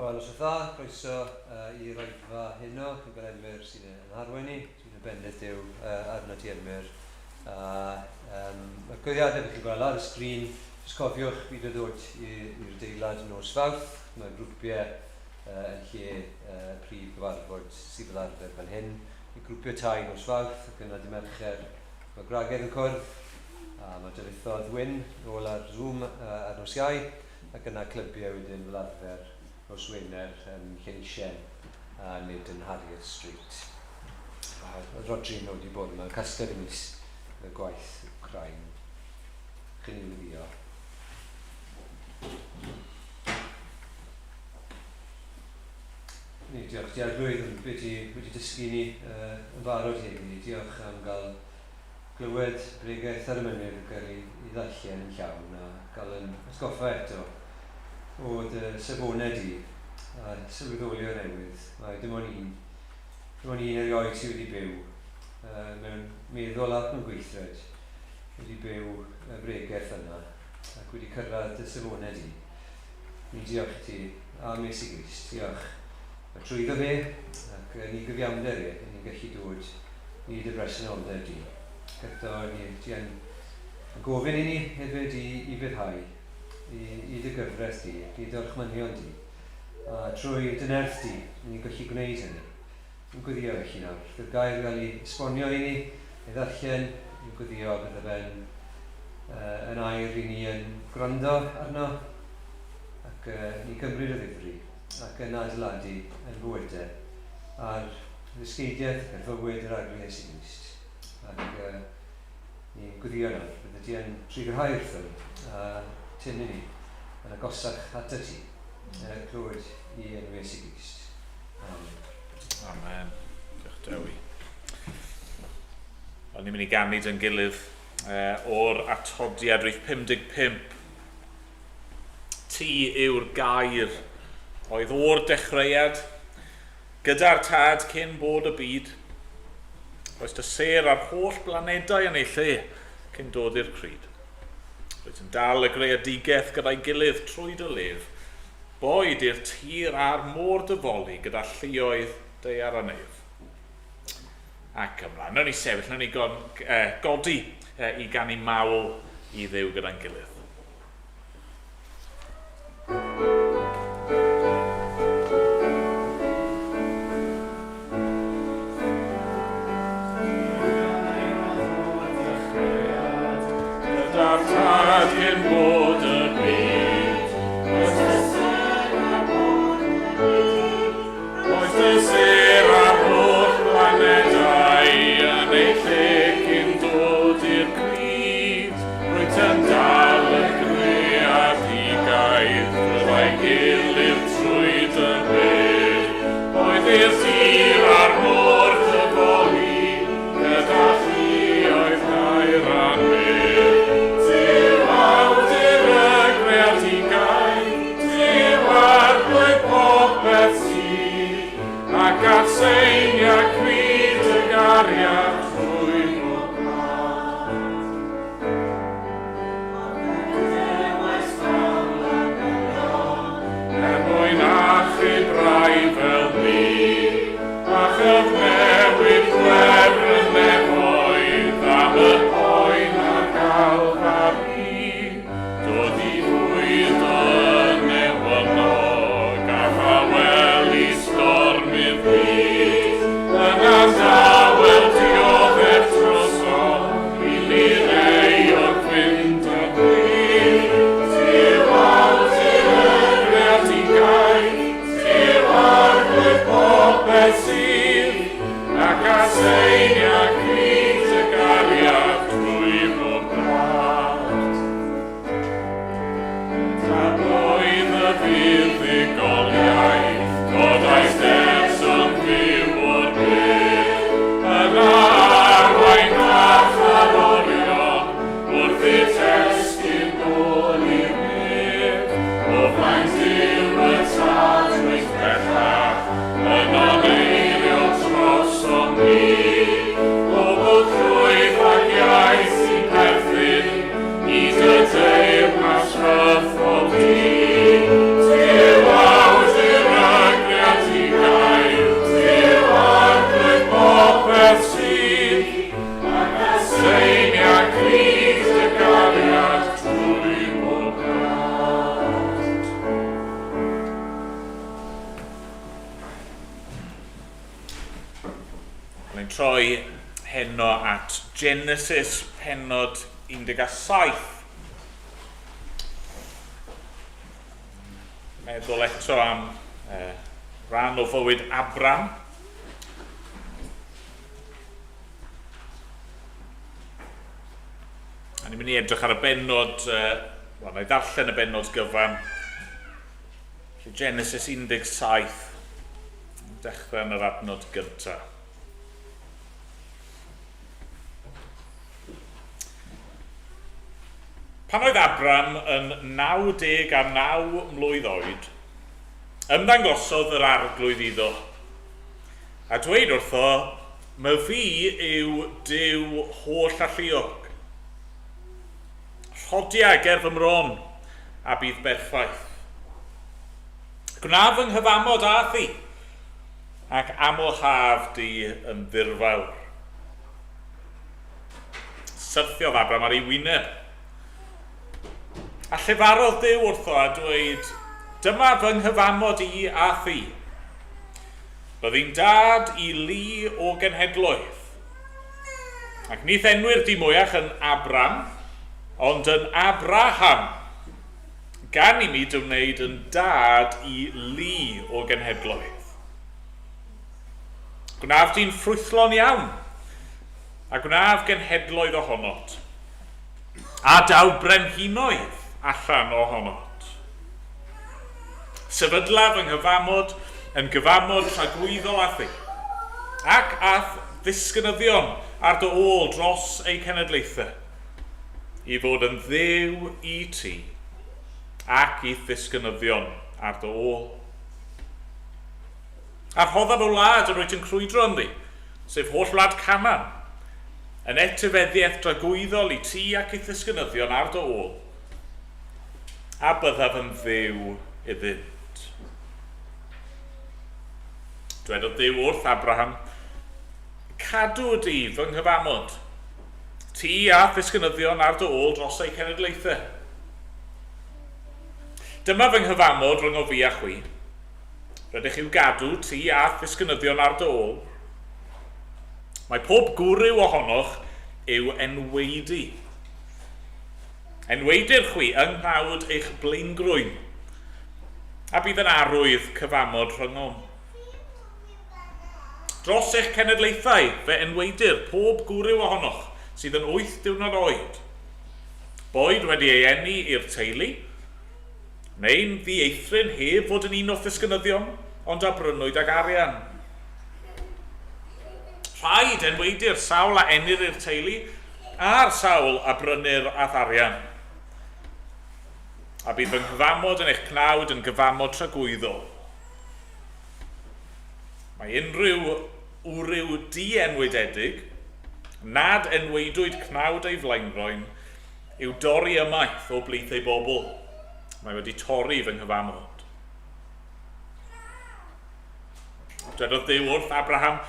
Wel, noswaith dda, croeso i'r oedfa heno. Dwi'n gweld Emyr sy'n yn arwain ni. Dwi'n y bendith Duw arno ti Emyr. A um, mae'r gweddiadau bych chi'n gweld ar y sgrin. Jyst cofiwch byd o ddod i'r deilad nos Fawrth. Mae grwpiau yn lle prif gyfarfod sydd fel arfer fan hyn. Mae grwpiau tai nos Fawrth ac yna dy Mercher mae gwragedd yn cwrdd. A mae Dylithodd Wyn nôl ar Zoom ar nos Iau. Ac yna clybiau wedyn fel arfer nos Wener yn Llanisien a nid yn Harriet Street. A oedd Rhodri yn nodi bod yma casgliad y mis y gwaith Wcrain. Chi'n ei wyddio. Ni, diolch ti Arglwydd am beth ti wedi dysgu ni yn barod heddi. Diolch am gael glywed bregeth ar y mynydd yn cael ei ddarllen yn llawn a gael yn atgoffa eto o dy safonau di a sylweddoli o'r newydd mai dim ond un, dim ond un erioed sydd wedi byw uh, mewn meddwl ac mewn gweithred wedi byw y bregeth yna ac wedi cyrraedd dy safonau di. Ni'n diolch i ti am Iesu Grist. Diolch. A trwyddo fe, ac yn ei gyfiawnder e, ni'n gallu dod i dy bresenoldeb di. Ac eto, ni, ti yn gofyn i ni hefyd i ufuddhau i, i dy gyfraith di, i dy orchmynion di. A trwy dy nerth di, ni'n gallu gwneud hynny. Ni'n gweddio felly nawr. Bydd gair gael ei esbonio i ni, ei ddarllen, ni'n gweddio bydde fe'n uh, yn air i ni yn gwrando arno ac uh, ni'n cymryd o ddifri ac yn adeiladu yn bywydau ar ddysgeidiaeth ac ar fywyd yr Arglwydd Iesu Grist. Ac uh, ni'n gweddio nawr, bydde ti yn trugarhau wrthon ni a tynnu ni yn agosach atat ti, er clywed i enw Iesu Grist. Amen. Amen. Diolch Dewi. Wel, ni'n mynd i ganu dy'n gilydd o'r atodiad rhif 55. Ti yw'r gair oedd o'r dechreuad, gyda'r tad cyn bod y byd. Oes dy sêr a'r holl blanedau yn ei lle cyn dod i'r cryd. Rwyt yn dal y greadigaeth gyda'i gilydd trwy dy lef, Boed i'r tir a'r môr dy foli gyda lluoedd daear a nef. Ac ymlaen. Nawn ni sefyll, nawn ni godi i ganu mawl i Dduw gyda'n gilydd. Gyda'r tad cyn bod y byd. Oes dy sêr ar holl Oes dy sêr ar holl blanedau yn eu lle cyn dod i'r cryd. Rwyt yn dal y greadigaeth gyda'i gilydd trwy dy beth. Oedd i'r tir a'r môr dyfoli Gyda chi oedd gair a byr. Duw awdur y greadigaeth, Duw arglwydd popeth sydd, ac atseinia cryd y gariad trwy bob gwlad. Er mwyn achub rai fel ni, a chyfnewid gwefr y nefoedd am y poen ar Galfari, dod i fwydo yn newynog a thawelu stormydd byd, yna dawel dioddef drosom i lireuo'r gwynt a gwir. Duw awdur y greadigaeth, Duw arglwydd popeth sydd, Ni'n troi heno at Genesis pennod 17. Meddwl eto am rhan o fywyd Abram. A ni'n mynd i edrych ar y bennod, wel, na i ddarllen y bennod gyfan. Genesis 17, dechrau yn yr adnod gyntaf. Pan oedd Abram yn 99 mlwydd oed, ymddangosodd yr arglwydd iddo, a dweud wrtho, My fi yw Duw holl alluog. Rhodia ger fy mron, a bydd berffaith. Gwna fy nghyfamod â thi, ac amlhaf di yn ddirfawr. Syrthiodd Abram ar ei wyneb. A llefarodd Duw wrtho a dweud, Dyma fy nghyfamod i a thi. Byddi'n dad i lu o genhedloedd. Ac nith enwir di mwyach yn Abram, ond yn Abraham, gan i mi dy wneud yn dad i lu o genhedloedd. Gwnaf di'n ffrwythlon iawn, a gwnaf genhedloedd ohonot, a daw brenhinoedd allan ohonot. Sefydlaf fy nghyfamod yn gyfamod tragwyddol â thi, ac â'th ddisgynyddion ar dy ôl dros eu cenedlaethau, i fod yn Dduw i ti, ac i'th ddisgynyddion ar dy ôl. A rhoddaf y wlad yr wyt yn crwydro ynddi, sef holl wlad Canaan, yn etifeddiaeth dragwyddol i ti ac i'th ddisgynyddion ar dy ôl, a byddaf yn Dduw iddynt. Dwedodd Duw wrth Abraham, Cadw di fy nghyfamod, ti a'th ddisgynyddion ar dy ôl dros eu cenedlaethau. Dyma fy nghyfamod rhyngof fi a chwi. Rydych i'w gadw, ti a'th ddisgynyddion ar dy ôl. Mae pob gwryw ohonoch i'w enwaedu. Enwaedir chwi yng nghnawd eich blaengrwyn, a bydd yn arwydd cyfamod rhyngom. Dros eich cenedlaethau fe enwaedir pob gwryw ohonoch sydd yn wyth diwrnod oed, boed wedi ei eni i'r teulu, neu'n ddieithryn heb fod yn un o'th ddisgynyddion, ond a brynwyd ag arian. Rhaid enwaedir sawl a enir i'r teulu, A'r sawl a brynir â'th arian. A bydd fy nghyfamod yn eich cnawd yn gyfamod tragwyddol. Mae unrhyw wryw dienwydedig, nad enwaedwyd cnawd ei flaengroen, i'w dorri ymaith o blith ei bobl. Mae wedi torri fy nghyfamod. Dwedodd Duw wrth Abraham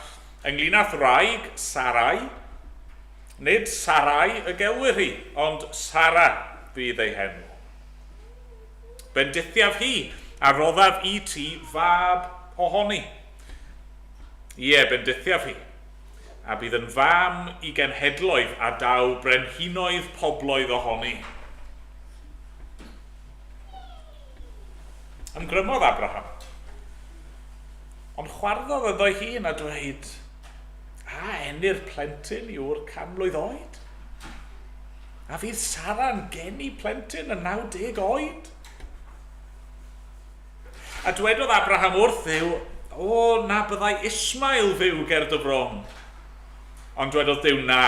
ynglyn â'th wraig, Sarai, Nid Sarai y gelwir hi, ond Sara fydd ei henw. Bendithiaf hi, a roddaf i ti fab ohoni. Ie, bendithiaf hi, a bydd yn fam i genhedloedd a daw brenhinoedd pobloedd ohoni. Ymgrymodd Abraham. Ond chwarddodd ynddo'i hun a dweud, A enir plentyn i ŵr 100 mlwydd oed? A fydd Sara'n geni plentyn yn 90 oed? A dwedodd Abraham wrth Dduw, O, na byddai Ismael fyw ger dy fron. Ond dwedodd Duw, Na.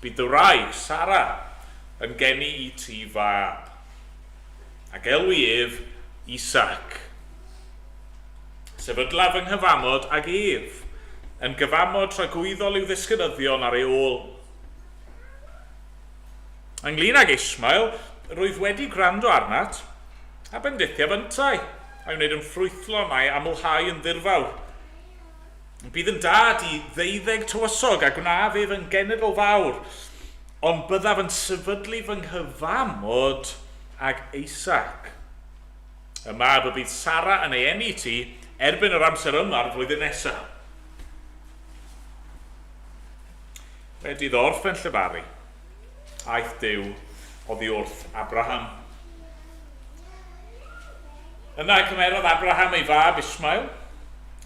Bydd dy wraig, Sara, yn geni i ti fab. A gelwi ef Isaac. Sefydlaf fy nghyfamod ag ef, yn gyfamod tragwyddol i'w ddisgynyddion ar ei ôl. Ynglŷn ag Ishmael, rwyf wedi gwrando arnat, a bendithiaf yntau, a'i wneud yn ffrwythlon a'i amlhau yn ddirfawr. Bydd yn dad i ddeuddeg tywysog, a gwnaf ef yn genedl fawr, ond byddaf yn sefydlu fy nghyfamod ag Isaac. Y mab y bydd Sara yn ei eni i ti erbyn yr amser yma'r flwyddyn nesaf. Wedi iddo orffen llefaru, aeth Duw oddi wrth Abraham. Yna cymerodd Abraham ei fab Ismael,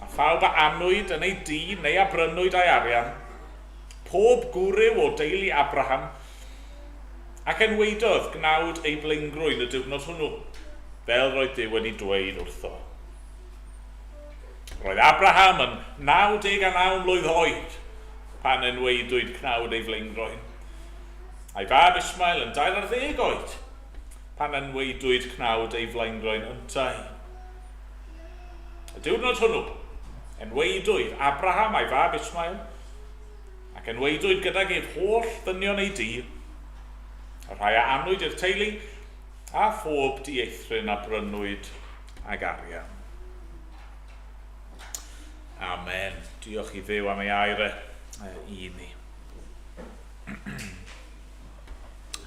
a phawb a anwyd yn ei dŷ neu a brynwyd â'i arian, pob gwryw o deulu Abraham, ac enwaedodd gnawd ei blaengroen y diwrnod hwnnw, fel roedd Duw wedi dweud wrtho. Roedd Abraham yn 99 mlwydd oed pan enwaedwyd cnawd ei flaengroen, a'i fab Ismael yn 13 oed pan enwaedwyd cnawd ei flaengroen yntau. Y diwrnod hwnnw, enwaedwyd Abraham a'i fab Ismael, ac enwaedwyd gydag ef holl ddynion ei dŷ, y rhai a anwyd i'r teulu, a phob dieithryn a brynwyd ag arian. Amen. Diolch i Dduw am ei air e i ni.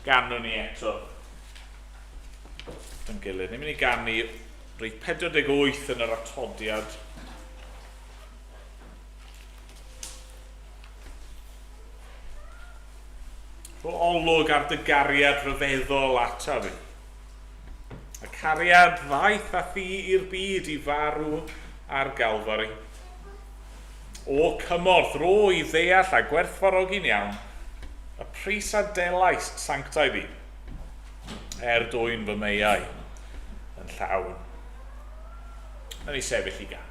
Ganwn ni eto yn gilydd. Ni'n mynd i ganu reit 48 yn yr atodiad. Rho olwg ar dy gariad rhyfeddol ata fi. Y cariad ddaeth â thi i'r byd i farw ar Galfari. O cymorth, rho i ddeall a gwerthfawrogi'n iawn y pris a delais sanctaidd i, er dwyn fy meiau yn llawn. Nawn ni sefyll i ganu.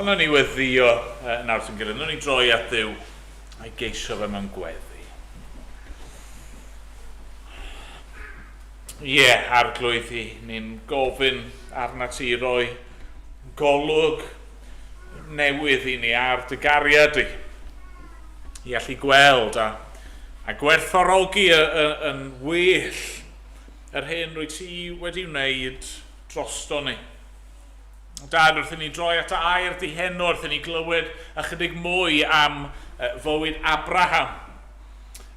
Wel, nawn ni weddïo nawr sy'n gilydd. Nawn ni droi at Dduw a'i geisio fe mewn gweddi. Ie, yeah, arglwydd i, ni'n gofyn arna ti i roi golwg newydd i ni ar dy gariad di. I allu gweld a, a gwerthfawrogi yn well yr hyn rwy ti wedi wneud drosto ni. Dad, wrth i ni droi at y air di heno, wrth i ni glywed ychydig mwy am fywyd Abraham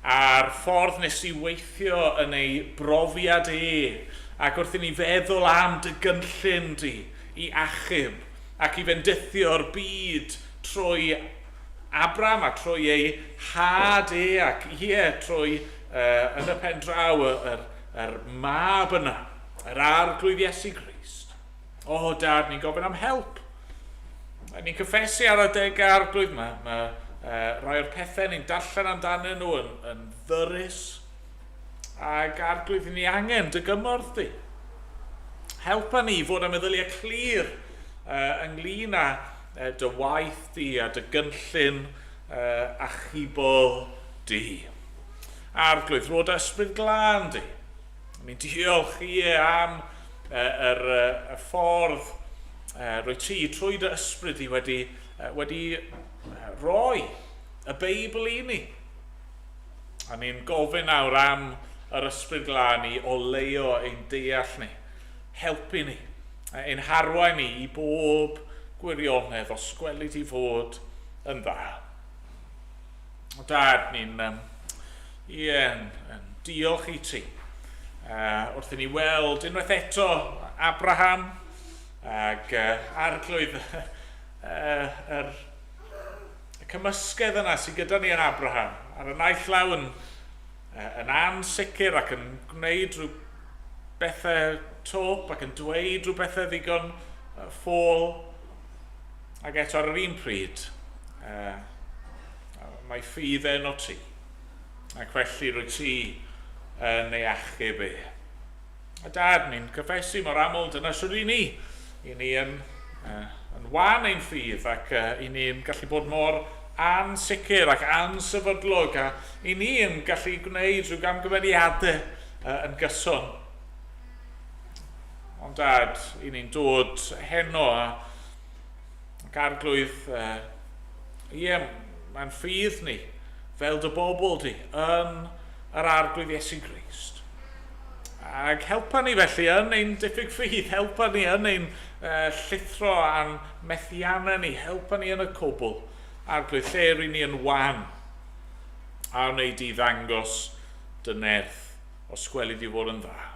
a'r ffordd nes i weithio yn ei brofiad e, ac wrth i ni feddwl am dy gynllun di i achub ac i fendithio'r byd trwy Abraham a trwy ei had e ac ie, trwy uh, yn y pen draw yr, yr, yr mab yna, yr arglwydd Iesu Grist. O, oh, dad, ni'n gofyn am help. Ni'n cyffesu ar adegau arglwydd, mae, mae uh, rhai o'r pethau ni'n darllen amdanyn nhw yn, yn ddyrus. Ac arglwydd, ni angen dy gymorth di. Helpa ni i fod â meddyliau clir uh, ynglyn â uh, dy waith di a dy gynllun uh, achubol di. Arglwydd, rho dy ysbryd glân di. Ni'n diolch i e am yr, y ffordd rwy ti trwy dy ysbryd di wedi, wedi rhoi y Beibl i ni. A ni'n gofyn nawr am yr ysbryd glân i oleuo ein deall ni, helpu ni, ein harwain ni i bob gwirionedd os gweli di fod yn dda. O dad, ni'n um, ie, yn, yn diolch i ti. Wrth i ni weld unwaith eto Abraham ac arglwydd yr, y cymysgedd yna sydd gyda ni yn Abraham. Ar y naill law yn, yn ansicr ac yn gwneud rhyw bethau twp ac yn dweud rhyw bethau ddigon ffôl. Ac eto ar yr un pryd, uh, mae ffydd e o ti. Ac felly rwy ti yn ei achub e. A dad, ni'n cyffesu mor aml, dyna sydd i ni. I ni yn, uh, yn wan ein ffydd ac uh, i ni'n gallu bod mor ansicr ac ansefydlog a i ni yn gallu gwneud rhyw gamgymeriadau uh, yn gyson. Ond dad, i ni'n dod heno a ac arglwydd, uh, ie, mae'n ffydd ni, fel dy bobl di, yn yr arglwydd Iesu Grist. Ac helpa ni felly yn ein diffyg ffydd, helpa ni yn ein uh, llithro a'n methiannau ni, helpa ni yn y cwbl. Arglwydd, lle rydyn ni yn wan, a wneud i ddangos dy nerth os gweli di fod yn dda.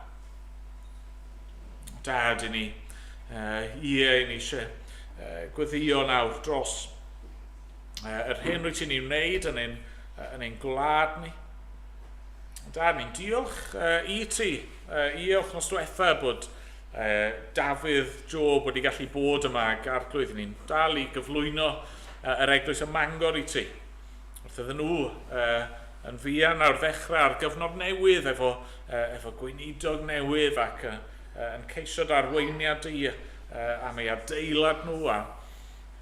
Dad, i ni, uh, ie, i ni eisiau uh, gweddio nawr dros uh, yr hyn rwyt ti'n ei wneud yn ein, uh, yn ein gwlad ni. Dad, ni'n diolch uh, i ti, uh, i wythnos diwetha bod uh, Dafydd Job wedi gallu bod yma ac arglwydd ni'n dal i gyflwyno uh, yr eglwys ym Mangor i ti. Wrth iddyn nhw uh, yn fuan nawr ddechrau ar gyfnod newydd efo, uh, efo gweinidog newydd ac uh, yn ceisio darweiniad di uh, am ei adeilad nhw a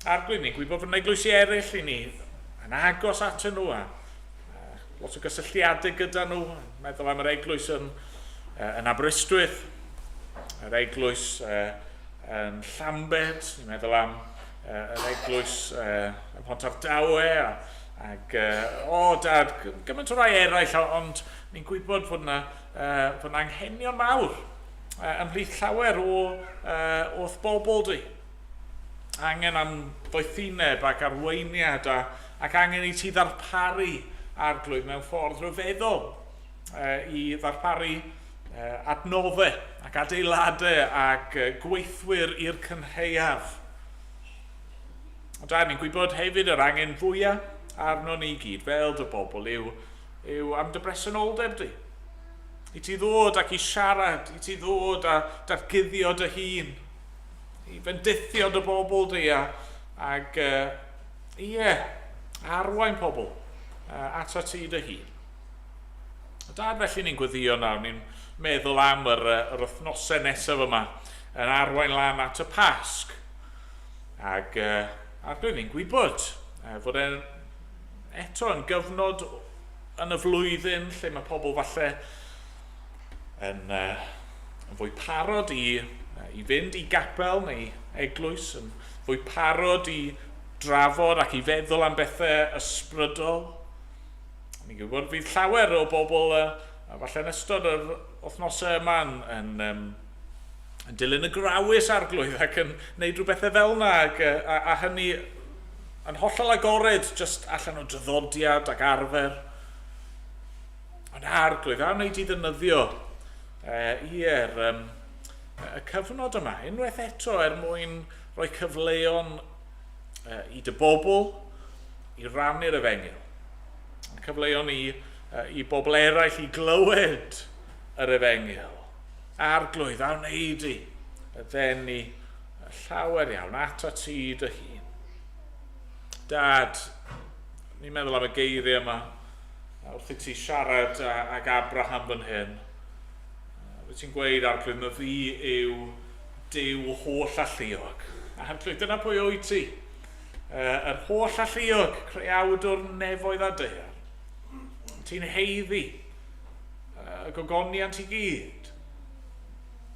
arglwydd ni'n gwybod fod yna eglwysi eraill i ni yn agos atyn nhw a uh, lot o gysylltiadau gyda nhw, meddwl am yr eglwys yn, uh, yn Aberystwyth, yr eglwys uh, yn Llambed, ni'n meddwl am uh, yr eglwys uh, ym Mhontardawe, a, ac, uh, o, dad, gymaint o rai eraill, ond ni'n gwybod fod yna, uh, fod yna anghenion mawr uh, ymhlith llawer o, uh, o'th bobl di. Angen am ddoethineb ac arweiniad a, ac angen i ti ddarparu arglwydd mewn ffordd rhyfeddol uh, i ddarparu adnoddau ac adeiladau ac gweithwyr i'r cynhaeaf. Ond da, ni'n gwybod hefyd yr angen fwyaf arno ni gyd, fel dy bobl, yw, yw am dy bresenoldeb di. I ti ddod ac i siarad, i ti ddod a datguddio dy hun, i fendithio dy bobl di a, ac uh, ie, arwain pobl uh, at ti dy hun. Dad, felly ni'n gweddio nawr, ni'n meddwl am yr, yr wythnosau nesaf yma yn arwain lan at y Pasg. Ac uh, arglwydd, ni'n gwybod uh, fod e'n eto yn gyfnod yn y flwyddyn lle mae pobl falle yn, uh, yn fwy parod i, uh, i fynd i gapel neu eglwys, yn fwy parod i drafod ac i feddwl am bethau ysbrydol. Ni'n gwybod fydd llawer o bobl, a falle yn ystod yr wythnosau yma, yn, yn, um, yn dilyn y grawys arglwydd ac yn gwneud rhywbethau fel yna, ac, a, a hynny yn hollol agored, just allan o draddodiad ac arfer. Ond arglwydd, a wneud i ddynyddio ie'r um, y cyfnod yma, unwaith eto er mwyn rhoi cyfleon i dy bobl i rannu'r efengyl. Cyfleon i, i bobl eraill i glywed yr efengyl. Arglwydd, a wneud i ddenu llawer iawn at at ti dy hun. Dad, ni'n meddwl am y geiriau yma wrth i ti siarad ag Abraham fan hyn. Wyt ti'n gweud, Arglwydd, mae fi yw Duw holl alluog. Arglwydd, dyna pwy wyt ti. Yr holl alluog, creawdwr nefoedd a daear. Ti'n heiddi y gogoniant i gyd.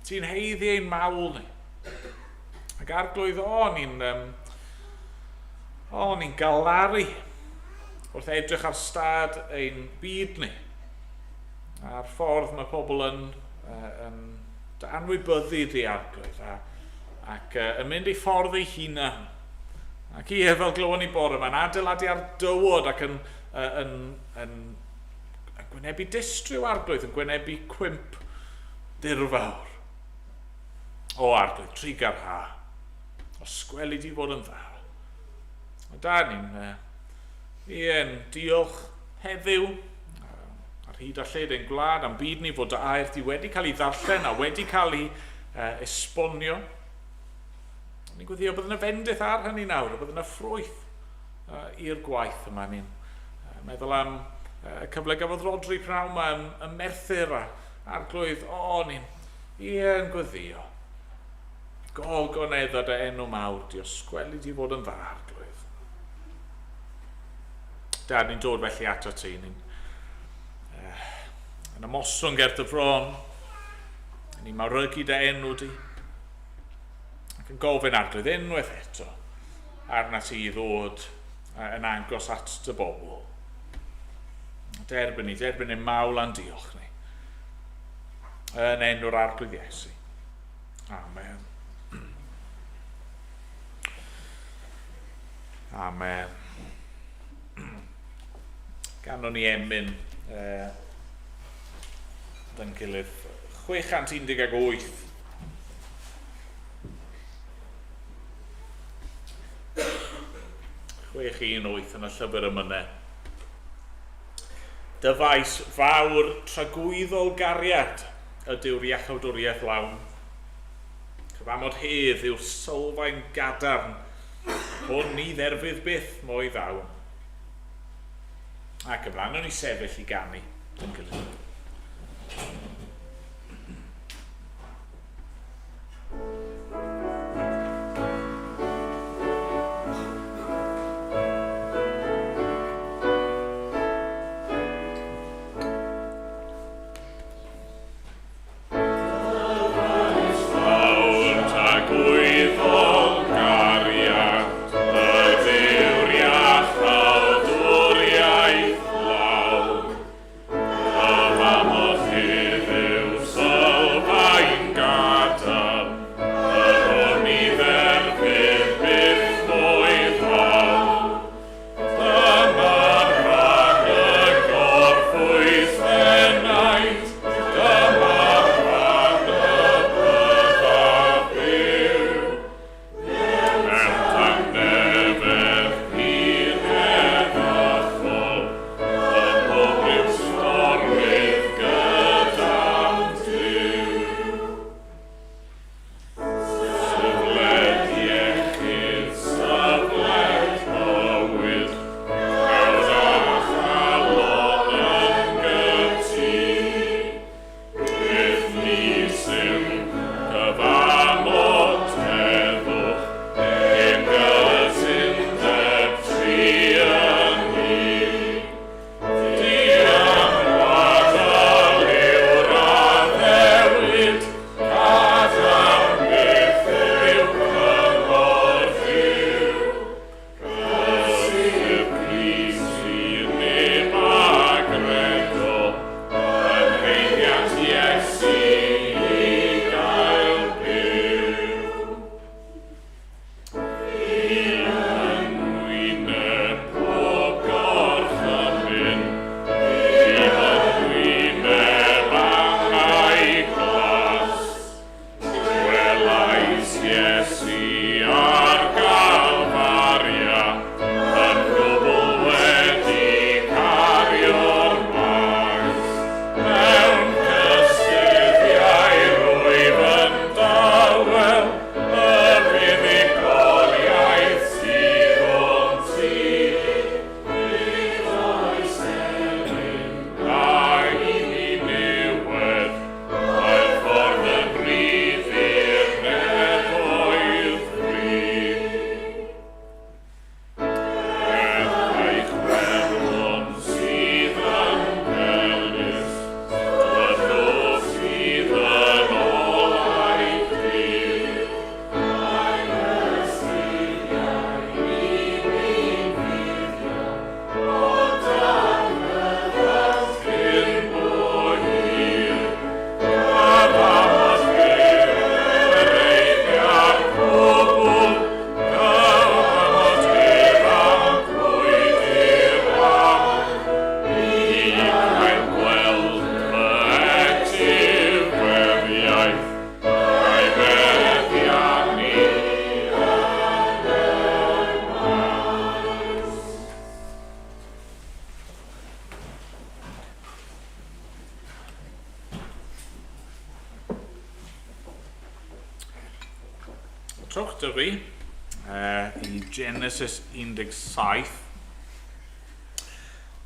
Ti'n heiddi ein mawl ni. Ac arglwydd, o, ni'n um, o, ni'n galaru wrth edrych ar stad ein byd ni. A'r ffordd mae pobl yn, uh, yn dy anwybyddu di arglwydd a, ac uh, yn mynd ei ffordd ei hunan. Ac ie, fel glywon ni bore yma, yn adeiladu ar dywod ac yn, uh, yn, yn, yn gwynebu distryw arglwydd, yn gwynebu cwymp dirfawr. O arglwydd, trigar ha, os gweli di fod yn dda. O da ni'n, uh, ie, diolch heddiw ar hyd a lled ein gwlad a'n byd ni fod dy air di wedi cael ei ddarllen a wedi cael ei uh, esbonio. Ni'n gweddio bydd yna fendith ar hynny nawr, a bydd yna ffrwyth uh, i'r gwaith yma. Ni'n uh, meddwl am y uh, cyfle gafodd Rodri pnawn yma ym, ym Merthyr a arglwydd, o, oh, ni'n ie, yn gweddio. Gogonedda dy enw mawr di, os gweli di fod yn dda, arglwydd. Dad, ni'n dod felly ato ti. Ni'n uh, yn ymostwng ger dy fron. Ni'n mawrygu dy enw di. Ac yn gofyn arglwydd unwaith eto arna ti i ddod yn agos at dy bobl. Derbyn ni, derbyn ni mawl a'n diolch ni. Yn enw'r arglwydd Iesu. Amen. Amen. Ganon ni emyn uh, dyn gilydd 618. 618 yn y llyfr ymynau. Dyfais fawr tragwyddol gariad ydyw'r iachawdwriaeth lawn. Cyfamod hedd yw'r sylfaen gadarn hwn ni dderfydd byth mo'i ddawn. Ac ymlaen o'n i sefyll i ganu yn gilydd. Trowch dy fi i Genesis 17.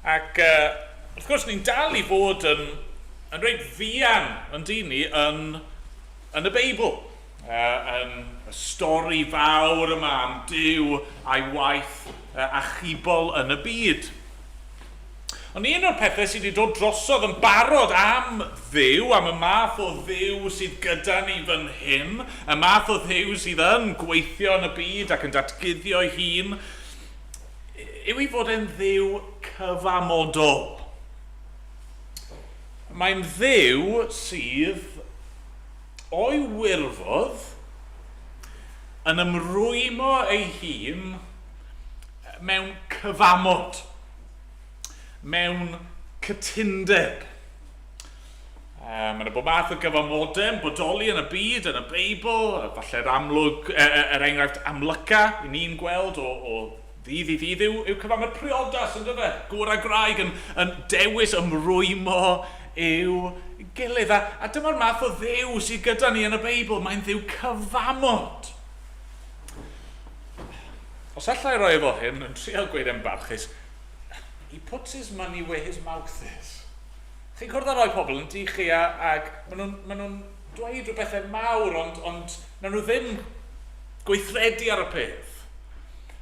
Ac wrth gwrs, ni'n dal i fod yn reit fuan, yn dyn ni, yn y Beibl. Yn y stori fawr yma am Duw a'i waith achubol yn y byd. Ond un o'r pethau sydd wedi dod drosodd yn barod am Dduw, am y math o Dduw sydd gyda ni fan hyn, y math o Dduw sydd yn gweithio yn y byd ac yn datguddio'i hun, yw ei fod e'n Dduw cyfamodol. Mae'n Dduw sydd o'i wirfodd yn ymrwymo ei hun mewn cyfamod, mewn cytundeb. Mae yna bob math o gyfamodau yn bodoli yn y byd, yn y Beibl, falle'r amlwg, er enghraifft amlyca i ni'n gweld o ddydd i ddydd yw cyfamod priodas, yn dyfe? Gŵr a gwraig yn dewis ymrwymo i'w gilydd. A dyma'r math o Dduw sydd gyda ni yn y Beibl, mae'n Dduw cyfamod. Os alla i roi e fel hyn, yn trial gweud e'n barchus, he puts his money where his mouth is. Chi'n cwrdd â rhai pobl yn dych chi a, ag maen nhw'n ma nhw dweud rhyw bethau mawr, ond na nhw ddim gweithredu ar y peth.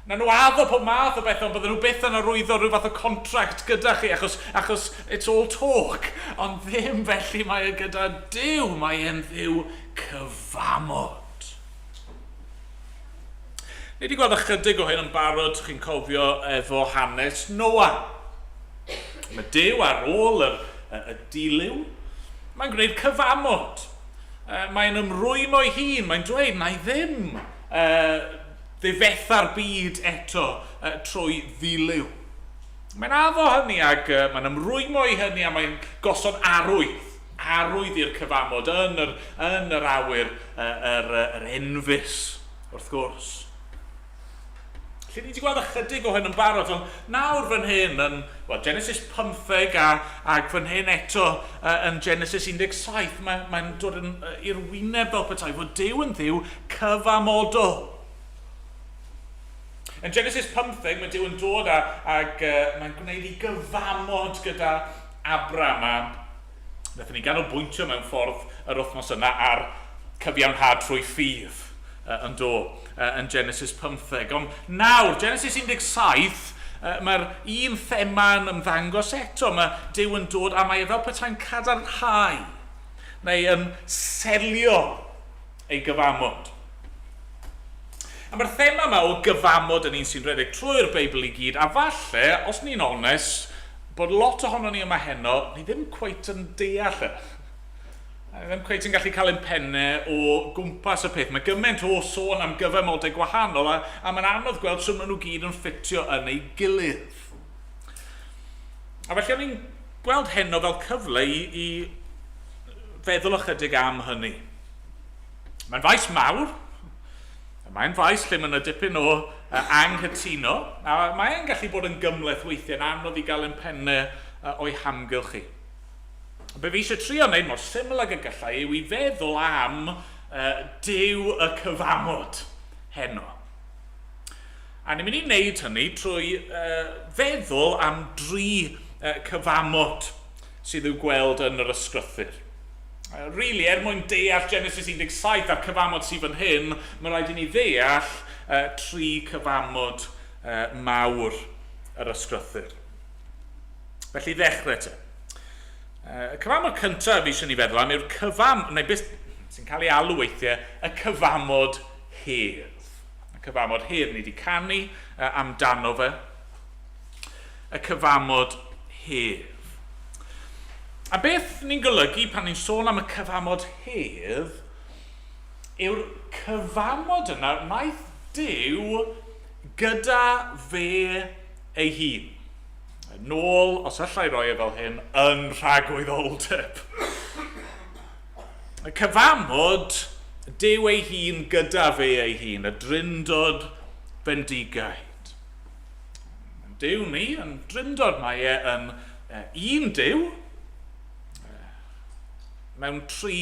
Na nhw addo pob math o bethau, ond bydden nhw byth yn arwyddo rhyw fath o contract gyda chi, achos it's all talk. Ond ddim felly mae e gyda Duw, mae e'n Dduw cyfamod. Ni wedi gweld ychydig o hyn yn barod, chi'n cofio, efo hanes Noa. Mae Duw ar ôl y dilyw, mae'n gwneud cyfamod. Mae'n ymrwymo ei hun, mae'n dweud, na i ddim ddifetha'r byd eto trwy ddilyw. Mae'n addo hynny ac mae'n ymrwymo i hynny a mae'n gosod arwydd, arwydd i'r cyfamod yn yr awyr, yr enfys, wrth gwrs. Lle ni wedi gweld ychydig o hyn yn barod, ond nawr fan hyn yn, well, Genesis 15 ac fan hyn eto yn Genesis 17, mae'n dod i'r wyneb fel petai fod Duw yn Dduw cyfamodol. Yn Genesis 15, mae Duw yn dod ag mae'n gwneud ei gyfamod gyda Abram, a wnaethon ni ganolbwyntio mewn ffordd yr wythnos yna ar cyfiawnhad trwy ffydd yn do yn Genesis 15. Ond nawr, Genesis 17, mae'r un thema yn ymddangos eto. Mae Duw yn dod a mae e fel petai'n cadarnhau neu yn selio ei gyfamod. A mae'r thema yma o gyfamod yn un sy'n rhedeg trwy'r Beibl i gyd, a falle, os ni'n onest, bod lot ohono ni yma heno, ni ddim cweit yn deall e. A ni ddim cweit yn gallu cael ein pennau o gwmpas y peth. Mae gymaint o sôn am gyfamodau gwahanol, a mae'n anodd gweld sut maen nhw gyd yn ffitio yn ei gilydd. A felly o'n i'n gweld heno fel cyfle i feddwl ychydig am hynny. Mae'n faes mawr, mae'n faes lle mae yna dipyn o anghytuno, a mae'n gallu bod yn gymhleth weithiau, yn anodd i gael ein pennau o'i hamgylch chi. Be fi eisiau trio wneud mor syml ag y gallai yw i feddwl am Duw y cyfamod heno. A ni'n mynd i wneud hynny trwy feddwl am dri cyfamod sydd i'w gweld yn yr ysgrythur. Really, er mwyn deall Genesis 17 a'r cyfamod sydd fan hyn, mae rhaid i ni ddeall tri cyfamod mawr yr ysgrythur. Felly ddechrau te. Y cyfamod cyntaf fi eisiau ni feddwl am yw'r cyfam, neu beth sy'n cael ei alw weithiau, y cyfamod hedd. Y cyfamod hedd, ni wedi canu amdano fe. Y cyfamod hedd. A beth ni'n golygu pan ni'n sôn am y cyfamod hedd yw'r cyfamod yna wnaeth Duw gyda fe ei hun. Nôl, os allai roi e fel hyn, yn rhagwyddoldeb. Y cyfamod Duw ei hun gyda fe ei hun, y drindod bendigaid. Duw ni yn drindod, mae e yn un Duw mewn tri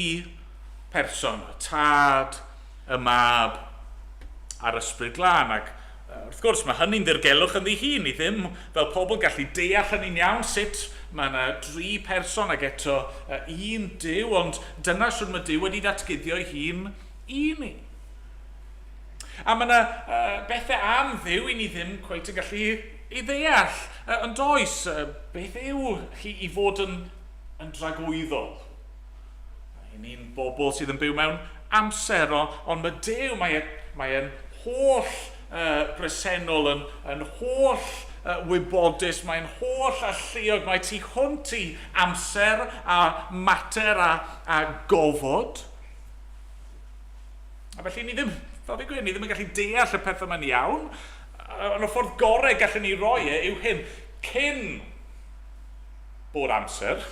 person, y Tad, y Mab a'r Ysbryd Glân, ac wrth gwrs mae hynny'n ddirgelwch ynddi hun, ni ddim fel pobl gallu deall hynny'n iawn, sut mae yna dri person ac eto un Duw, ond dyna shwt mae Duw wedi datguddio ei hun i ni. A mae yna uh, bethau am Dduw i ni ddim cweit yn gallu ei ddeall. Yn does, beth yw chi i fod yn, yn dragwyddol? I ni'n bobl sydd yn byw mewn amser, ond, ond mae Duw, mae, e, mae e'n holl uh, bresennol, yn, yn holl uh, wybodus, mae'n holl alluog, mae tu hwnt i amser a mater a, a gofod. A felly ni ddim, fel fi'n gweud, ni ddim yn gallu deall y pethau yma'n iawn, ond y ffordd gorau gallwn ni roi e yw hyn, cyn bod amser,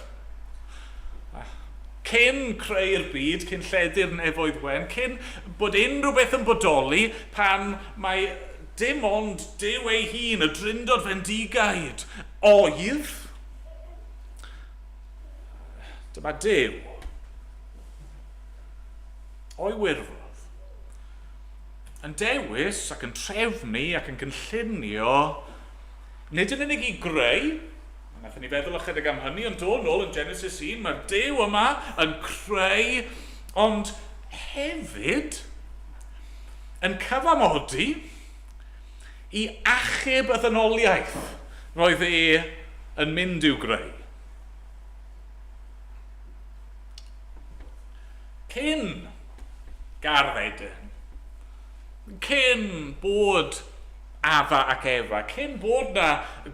cyn creu'r byd, cyn lledu'r nefoedd wen, cyn bod unrhyw beth yn bodoli, pan mae dim ond Duw ei hun, y Drindod Fendigaid, oedd, dyma Duw o'i wirfodd, yn dewis ac yn trefnu ac yn cynllunio, nid yn unig i greu, a wnaethon ni feddwl ychydig am hynny, ond do, nôl yn Genesis 1, mae'r Duw yma yn creu, ond hefyd yn cyfamodi i achub y ddynoliaeth roedd e yn mynd i'w greu. Cyn Gardd Eden, cyn bod Adda ac Efa, cyn bod na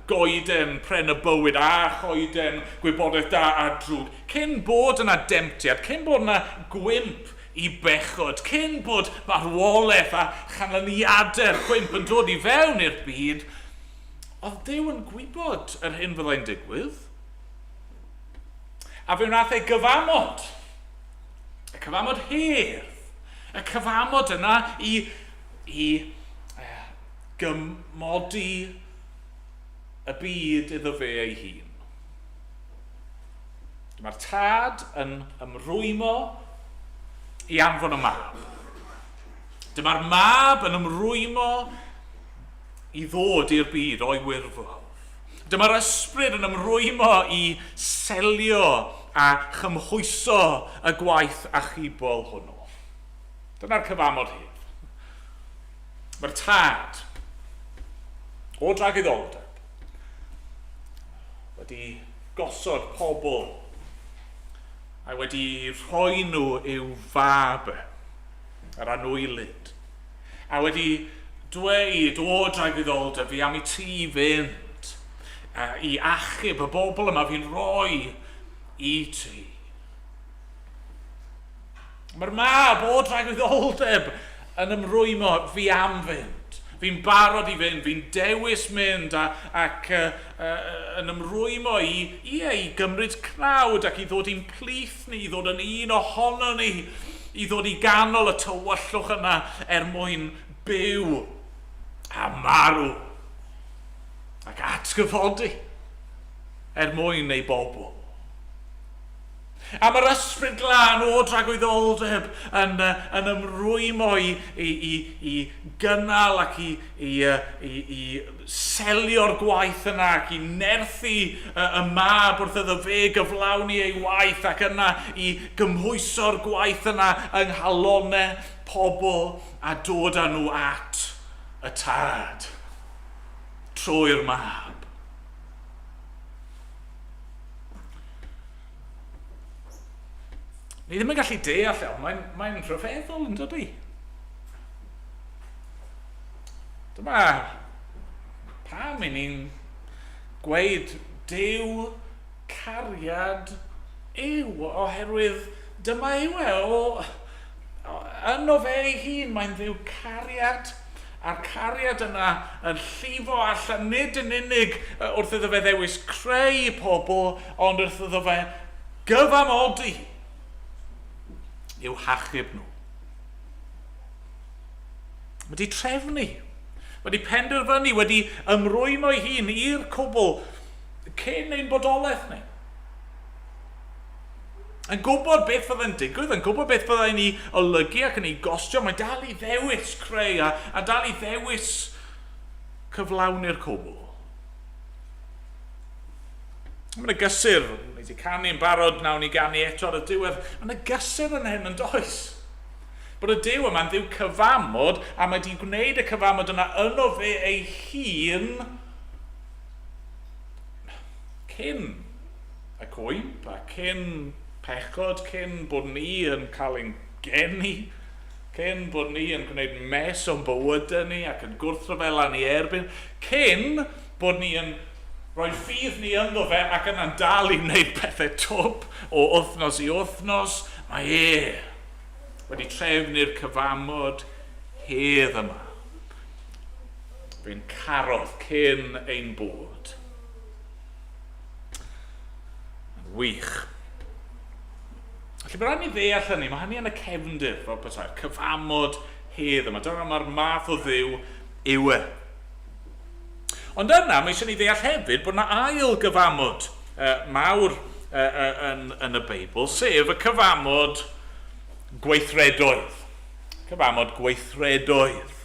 goeden pren y bywyd a choeden gwybodaeth da a drwg, cyn bod yna demtiad, cyn bod yna gwymp i bechod, cyn bod marwolaeth a chanlyniadau'r cwymp yn dod i fewn i'r byd, oedd Duw yn gwybod yr hyn fyddai'n digwydd. A fe wnaeth e gyfamod, y cyfamod hedd, y cyfamod yna i, i eh, gymodi y byd iddo fe ei hun. Mae'r tad yn ymrwymo i anfon y mab. Dyma'r mab yn ymrwymo i ddod i'r byd o'i wirfodd. Dyma'r ysbryd yn ymrwymo i selio a chymhwyso y gwaith achubol hwnnw. Dyna'r cyfamod hedd. Mae'r tad o dragwyddoldeb wedi gosod pobl a wedi rhoi nhw i'w fab e, yr anwylyd, a wedi dweud, O dragwyddoldeb, fi am i ti fynd i achub y bobl yma fi'n rhoi i ti. Mae'r mab o dragwyddoldeb yn ymrwymo, fi am fynd. Fi'n barod i fynd, fi'n dewis mynd a, ac uh, uh, yn ymrwymo i, ie, i gymryd cnawd ac i ddod i'n plith ni, i ddod yn un ohono ni, i ddod i ganol y tywyllwch yna er mwyn byw a marw ac atgyfodi er mwyn ei bobl. A mae'r ysbryd glân o dragwyddoldeb yn, yn ymrwymo i, i, i, i gynnal ac i, i, i, i selio'r gwaith yna ac i nerthu y mab wrth iddo fe gyflawni ei waith ac yna i gymhwyso'r gwaith yna yng nghalonau pobl a dod â nhw at y tad trwy'r mab. Ni ddim yn gallu deall e, ond mae'n mae rhyfeddol yn dydy? Dyma pam i ni'n gweud Duw cariad yw, oherwydd dyma yw e, o, yno fe ei hun, mae'n Dduw cariad, a'r cariad yna yn llifo allan nid yn unig wrth iddo fe ddewis creu pobl, ond wrth iddo fe gyfamodi i'w hachub nhw. Mae wedi trefnu, wedi penderfynu, wedi ymrwymo ei hun i'r cwbl cyn ein bodolaeth ni. Yn gwybod beth fyddai'n digwydd, yn gwybod beth fyddai'n ei olygu ac yn ei gostio, mae dal i ddewis creu a, a dal i ddewis cyflawni'r cwbl. Mae yna gysur, ni wedi canu'n barod, nawn ni ganu eto ar y diwedd, mae yna gysur yn hyn yn does? Bod y Duw yma'n Dduw cyfamod, a mae wedi gwneud y cyfamod yna yno fe ei hun cyn y cwymp a cyn pechod, cyn bod ni yn cael ein geni, cyn bod ni yn gwneud mes o'n bywydau ni ac yn gwrthryfela ni erbyn, cyn bod ni yn rhoi ffydd ni ynddo fe ac yna'n dal i wneud pethau twp o wythnos i wythnos, mae e wedi trefnu'r cyfamod hedd yma. Fe'n carodd cyn ein bod. Yn wych. Felly mae rhaid ni ddeall hynny, mae hynny yn y cefndir, fel petai'r cyfamod hedd yma. Dyma mae'r math o ddiw yw e. Ond yna, mae eisiau ni ddeall hefyd bod yna ail gyfamod mawr yn, yn y Beibl, sef y cyfamod gweithredoedd. Cyfamod gweithredoedd.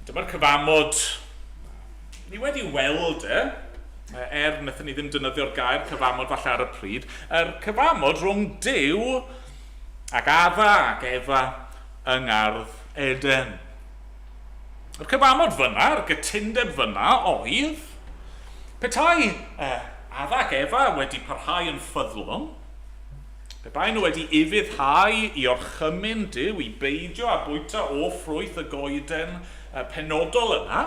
Dyma'r cyfamod ni wedi weld e, er wnaethon ni ddim defnyddio'r gair cyfamod falle ar y pryd, yr cyfamod rhwng Duw ac Adda ac Efa yng Ngardd Eden. Yr cyfamod fyna, yr gytundeb fyna oedd, petai eh, Adda ac Efa wedi parhau yn ffyddlon, pe bai nhw wedi ufuddhau i orchymyn Duw i beidio â bwyta o ffrwyth y goeden eh, penodol yna,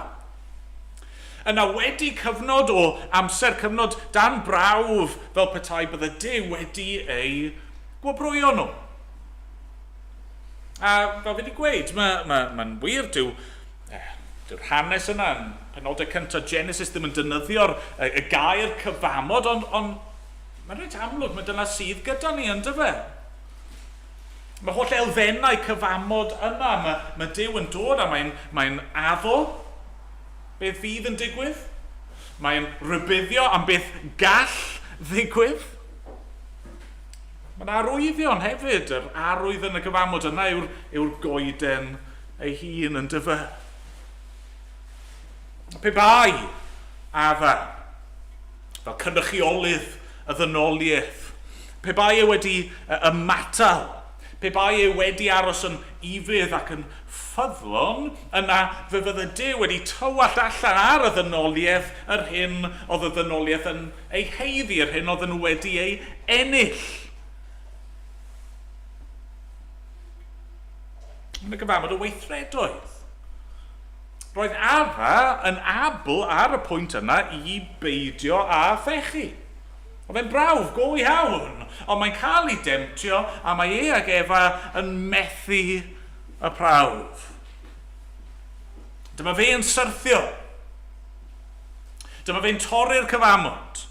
yna wedi cyfnod o amser, cyfnod dan brawf, fel petai bydde Duw wedi eu gwobrwyo nhw. A fel fi wedi gweud, mae'n ma, ma, ma wir, dyw, eh, dyw'r hanes yna yn penodau cyntaf Genesis ddim yn dynyddio'r y, y gair cyfamod, ond on, mae'n reit amlwg, mae dyna sydd gyda ni, ynddo fe? Mae holl elfennau cyfamod yna, mae, mae Duw yn dod a mae'n mae addo beth fydd yn digwydd. Mae'n rhybuddio am beth gall ddigwydd. Mae yna arwyddion hefyd. Yr arwydd yn y gyfamod yna yw'r, yw goeden ei hun yn dyfa. Pe bai Adda, fel cynrychiolydd y ddynoliaeth, pe bai e wedi ymatal, pe bai e wedi aros yn ufudd ac yn ffyddlon, yna fe fydde Duw wedi tywallt allan ar y ddynoliaeth yr hyn oedd y ddynoliaeth yn ei haeddu, yr hyn oedden nhw wedi ei ennill. Yn y gyfamod o weithredoedd. Roedd Adda yn abl ar y pwynt yna i beidio â phechu. Oedd e'n brawf go iawn, ond mae'n cael ei demtio a mae e ag Efa yn methu y prawf. Dyma fe yn syrthio. Dyma fe'n torri'r cyfamod.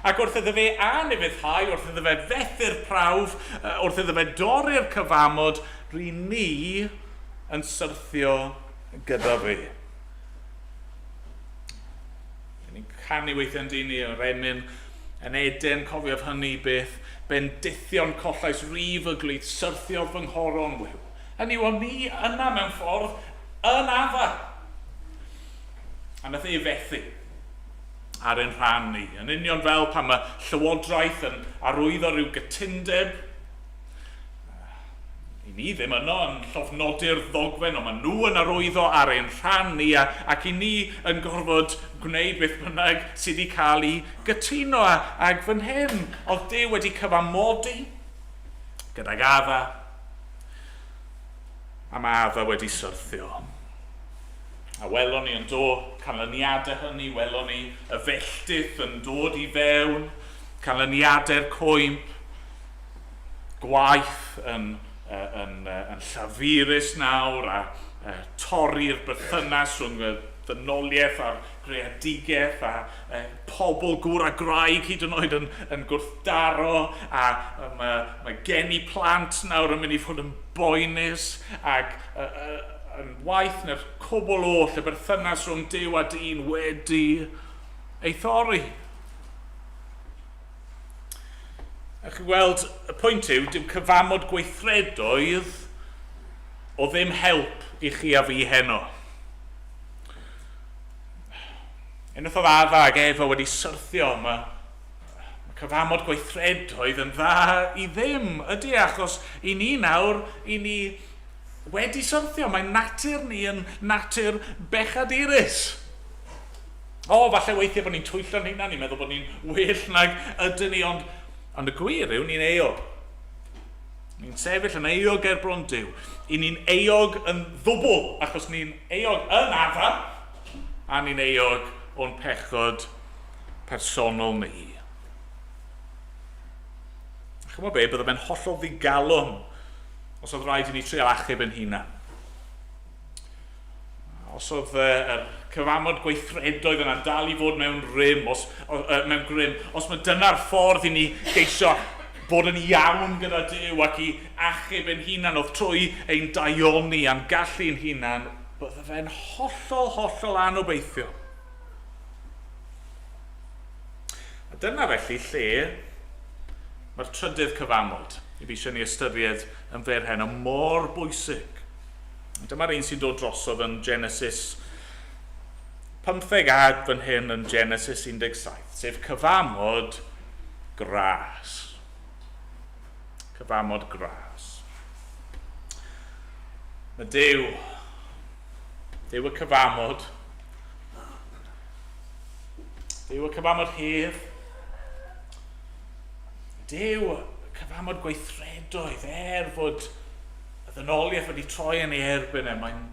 Ac wrth iddo fe anufuddhau, wrth iddo fe fethu'r prawf, wrth iddo fe dorri'r cyfamod, ry'n ni yn syrthio gyda fe. Ni'n canu weithiau yn dyn ni, yr emyn yn Eden, cofiaf hynny beth, bendithion collais rif y glith, syrthiodd fy nghoron wiw. Hynny yw, o'n ni yna mewn ffordd yn afa. A nath e fethu ar ein rhan ni. Yn union fel pan mae llywodraeth yn arwyddo rhyw gytundeb, i ni ddim yno yn llofnodi'r ddogfen, ond maen nhw yn arwyddo ar ein rhan ni, a, ac i ni yn gorfod gwneud beth bynnag sydd wedi cael ei gytuno. A, ac fan hyn, oedd Duw wedi cyfamodi gydag Adda, a mae Adda wedi syrthio. A welon ni yn do canlyniadau hynny, welon ni y felltith yn dod i fewn, canlyniadau'r cwymp, gwaith yn, yn, yn llafurus nawr a torri'r berthynas rhwng y ddynoliaeth a'r greadigaeth a pobl gŵr a gwraig hyd yn oed yn, yn gwrthdaro a mae, mae geni plant nawr yn mynd i fod yn boenus ac yn waeth na'r cwbl oll y berthynas rhwng Duw a dyn wedi ei thorri. A chi'n gweld, y pwynt yw, dyw cyfamod gweithredoedd o ddim help i chi a fi heno. Unwaith oedd Adda ac Efa wedi syrthio, mae, mae cyfamod gweithredoedd yn dda i ddim, ydy, achos i ni nawr, i ni wedi syrthio, mae natur ni yn natur bechadurus. O, falle weithiau bod ni'n twyllo'n hunan, ni'n meddwl bod ni'n well nag ydyn ni, ond, ond y gwir yw ni'n euog. Ni'n sefyll yn euog ger bron Duw. I ni'n euog yn ddwbl, achos ni'n euog yn Adda, a ni'n euog o'n pechod personol ni. A chymod be, bydde fe'n hollol ddigalon os oedd rhaid i ni trial achub yn hunan. Os oedd yr cyfamod gweithredoedd yna'n dal i fod mewn rym, os, mewn grym, os mae dyna'r ffordd i ni geisio bod yn iawn gyda Duw ac i achub ein hunan oedd trwy ein daioni a'n gallu'n hunan, bydde fe'n hollol, hollol anobeithiol. A dyna felly lle mae'r trydydd cyfamod i fi eisiau ni ystyried yn fer heno mor bwysig. Dyma'r un sy'n dod drosodd yn Genesis 15 a fan hyn yn Genesis 17, sef cyfamod gras. Cyfamod gras. Mae Duw, Duw y cyfamod, Duw y cyfamod hedd, Duw y cyfamod gweithredoedd, er fod y ddynoliaeth wedi troi yn ei erbyn e, mae'n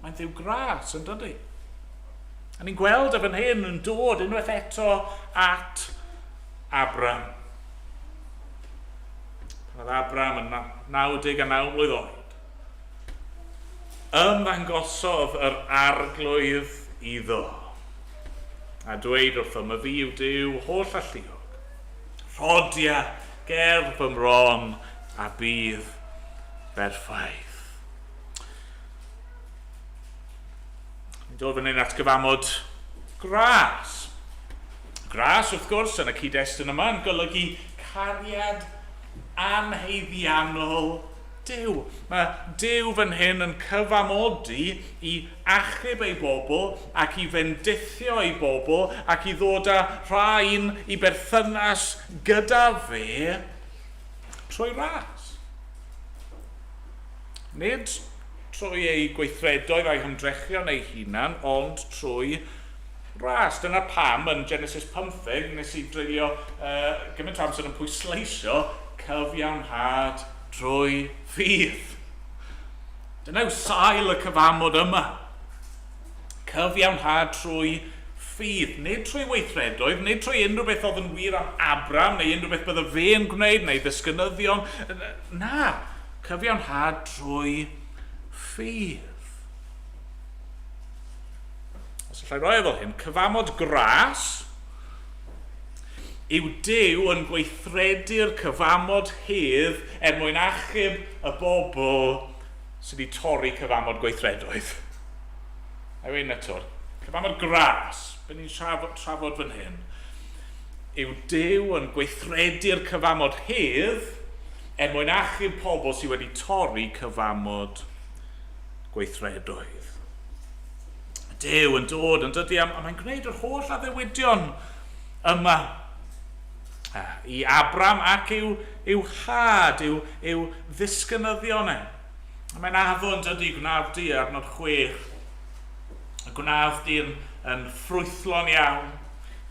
mae ddiw gras, yn dydy? A ni'n gweld y fan hyn yn dod unwaith eto at Abram. Pan oedd Abram yn 99 mlwydd oed, ymddangosodd yr arglwydd iddo, a dweud wrtho, my fi yw Duw holl alluog. Rhodia ger fy mron a bydd berffaith. Ni'n dod fan hyn at gyfamod gras. Gras, wrth gwrs, yn y cyd-destun yma yn golygu cariad anhaeddiannol Duw. Mae Duw fan hyn yn cyfamodi i achub ei bobl ac i fendithio ei bobl ac i ddod â rhain i berthynas gyda fe trwy ras. Nid trwy ei gweithredoedd a'i hymdrechion ei hunan, ond trwy ras. Dyna pam yn Genesis 15 nes i dreulio uh, gymaint o amser yn pwysleisio cyfiawnhad trwy ffydd. Dyna yw sail y cyfamod yma. Cyfiawnhad trwy ffydd, nid trwy weithredoedd, nid trwy unrhyw beth oedd yn wir am Abram, neu unrhyw beth bydde fe'n gwneud, neu ddisgynyddion. Na, cyfiawnhad trwy ffydd. Os allai roi e fel hyn, cyfamod gras yw Duw yn gweithredu'r cyfamod hedd er mwyn achub y bobl sydd wedi torri cyfamod gweithredoedd. A yw un eto, cyfamod gras, be ni'n trafod, trafod fan hyn, yw Duw yn gweithredu'r cyfamod hedd er mwyn achub pobl sydd wedi torri cyfamod gweithredoedd. Duw yn dod yn dydy, a mae'n gwneud yr holl addewidion yma i Abram ac i'w, i'w had, i'w, i'w ddisgynyddion e. A mae'n addo yn dydy gwnaf di arnod chwech. Y gwnaf di yn, yn ffrwythlon iawn.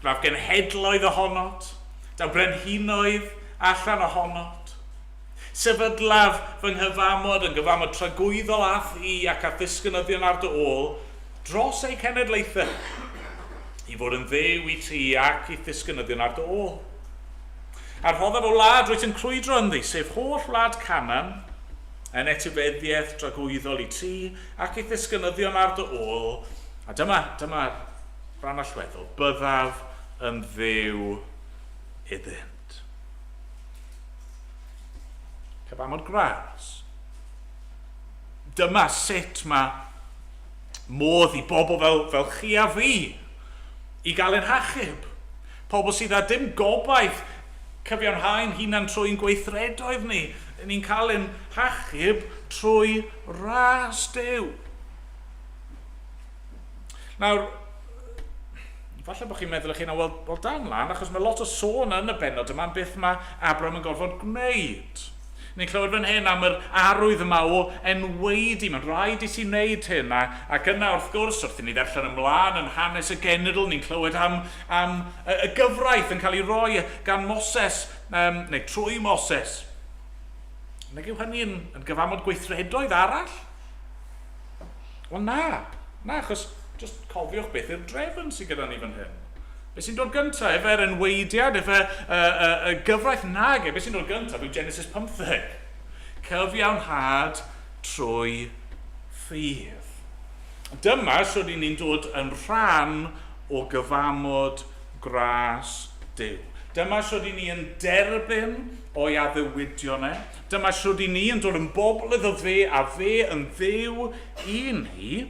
Gwnaf genhedloedd ohonot. Daw brenhinoedd allan ohonot. Sefydlaf fy nghyfamod yn gyfamod tragwyddol â thi ac â'th ddisgynyddion ar dy ôl, dros eu cenedlaethau, i fod yn Dduw i ti ac i'th ddisgynyddion ar dy ôl. A rhoddaf y wlad rwyt yn crwydro ynddi, sef holl wlad Canaan, yn etifeddiaeth dragwyddol i ti ac i'th ddisgynyddion ar dy ôl, a dyma, dyma'r rhan allweddol, byddaf yn Dduw iddynt. Cyfamod gras. Dyma sut mae modd i bobl fel, fel chi a fi i gael ein hachub. Pobl sydd â dim gobaith cyfiawnhau'n hunan trwy'n gweithredoedd ni. Ni'n cael ein hachub trwy ras Duw. Nawr, falle bod chi'n meddwl eich hunan, wel, wel dal mlaen, achos mae lot o sôn yn y bennod yma am beth mae Abraham yn gorfod gwneud. Ni'n clywed fan hyn am yr arwydd yma o enwaedu, mae'n rhaid i ti wneud hyn, a, ac yna wrth gwrs, wrth i ni ddarllen ymlaen yn hanes y genedl, ni'n clywed am, am y, y gyfraith yn cael ei roi gan Moses, um, neu trwy Moses. Nag yw hynny yn, yn gyfamod gweithredoedd arall? Wel na, na, achos just cofiwch beth yw'r drefn sydd gyda ni fan hyn. Be sy'n dod gyntaf? Efe'r enweidiad, efe y, y, y gyfraith? Nage, be sy'n dod gyntaf yw Genesis 15. Cyfiawnhad trwy ffydd. Dyma sut i ni'n dod yn rhan o gyfamod gras Duw. Dyma sut i ni yn derbyn o'i addewidion e. Dyma sut i ni yn dod yn bobl iddo fe a fe yn Dduw i ni